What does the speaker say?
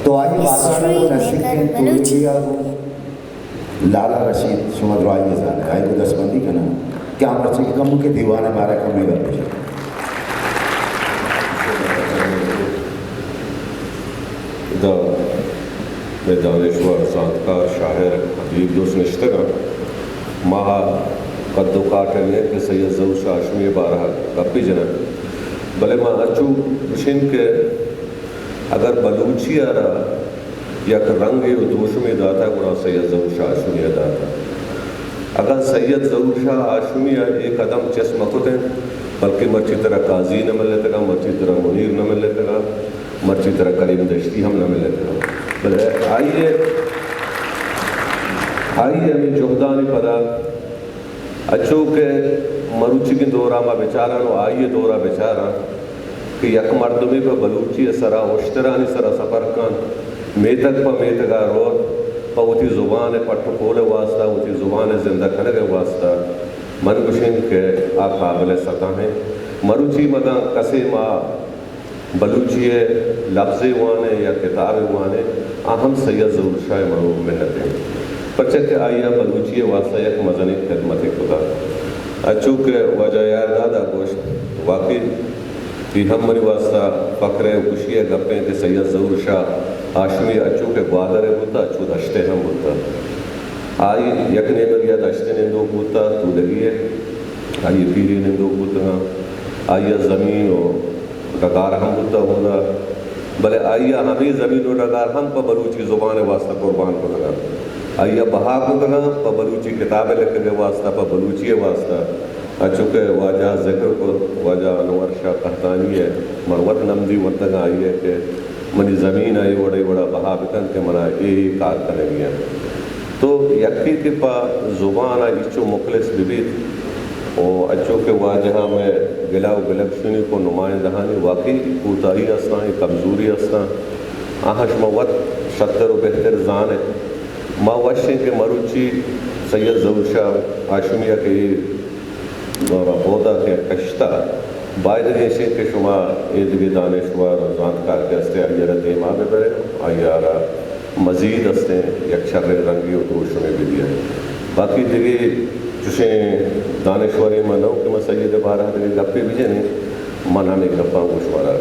تو آئی بازار کو نزدیک ہیں، تو یہ گو لالا رشید، شما درائیں زانے، آئی کو دستبندی کناں کہ ہم بچے کہ کمو کے دیوانے بارے کم میں گپ بجے۔ ادا مئے دانشور، زانتکار، شاعر، ادیب دوست نشتگاں۔ ما قد و کاٹ ء نہ کہ سید ظہور شاہ ہاشمی ء بارہ ء گپے جناں، بلے ما انچو گوشیں کہ اگر بلوچی ء را یک رنگے و دروشمے داتا، گڑا سید ظہور شاہ ہاشمی ء داتا۔ اگاں سید ظہور شاہ ہاشمی ء اے قدم چست مہ کتیں، بلکہ مرچی ترا قاضی نہ ملتگا، مرچی ترا منیر نہ ملتگا، مرچی ترا کریم دشتی ہم نہ ملتگا۔ بلے آئی ء، آئی ء ہمے جہدانی پدا، انچو کہ مروچیگیں دورا ما بچاراں و آئی ء دورا بچاراں کہ یک مردمے پہ بلوچی ء سرا اشترانی سرا سفر کنت، میتگ پہ میتگا روت، پہ وتی زبان ء پٹ و پول ء واسطہ، وتی زبان ء زندہ کنگ ء واسطہ، من گوشیں کہ آ قابل ستاں ہیں۔ مروچی مداں کسے ما بلوچی ء لبزے وانے یا کتابے وانے، آ ہم سید ظہور شاہ ء منو منت انت، پرچا کہ آئی ء بلوچی ء واسطہ یک مزنیں خدمتے کتا۔ انچو کہ واجہ یار دادا گوشت، واقعی اے ہم منی واسطہ فخر ء خوشی ء گپیں کہ سید ظہور شاہ ہاشمی انچو کہ گوادر ء بوتا، انچو دشت ء ہم بوتا۔ آئی یک نیمگی ء دشت ء نندوک بوتا، تودگی ء آئی ء پیری نندوک بوتگاں، آئی ء زمین و ڈگار ہم بوتگ ہمودا، بلے آئی ء ہمے زمین و ڈگار ہم پہ بلوچی زبان ء واستہ قربان کتگ انت۔ آئی ء بہا کتگ انت، پہ بلوچی کتاب ء لکھگ ء واستہ، پہ بلوچی ء واستہ۔ انچو کہ واجہ ء ذکر کت، واجہ انور شاہ قحطانی ء من وت نمدی ونتگ آں آئی ء کہ منی زمین ء اے وڑ ء وڑ ء بہا بکن کہ منا اے اے کار کنگی انت۔ تو یکے کہ پہ زبان ء ہچو مخلص بہ بیت، و انچو کہ واجہ ء مئے گلہ و گلگشنی کو نمائندہانی واقعی کوتاہی استاں، اے کمزوری استاں، آہاں شما وت شتر و بہتر زان ات۔ ما وش ایں کہ مروچی سید ظہور شاہ ہاشمی ء کہ اے دورہ بودا کہ کشتا، باید ایش انت کہ شما اے دگہ دانشور و زانتکار کہ ہستے آئی ء را دیما بہ برے، آئی ء را مزید ہستیں یک شریں رنگے و دروشمے بدیے۔ باقی دگہ چشیں دانشورے ما نہ کہ ما سید ء بارہ ء دگہ گپے بجنیں، من ہمے گپاں گوں شمارا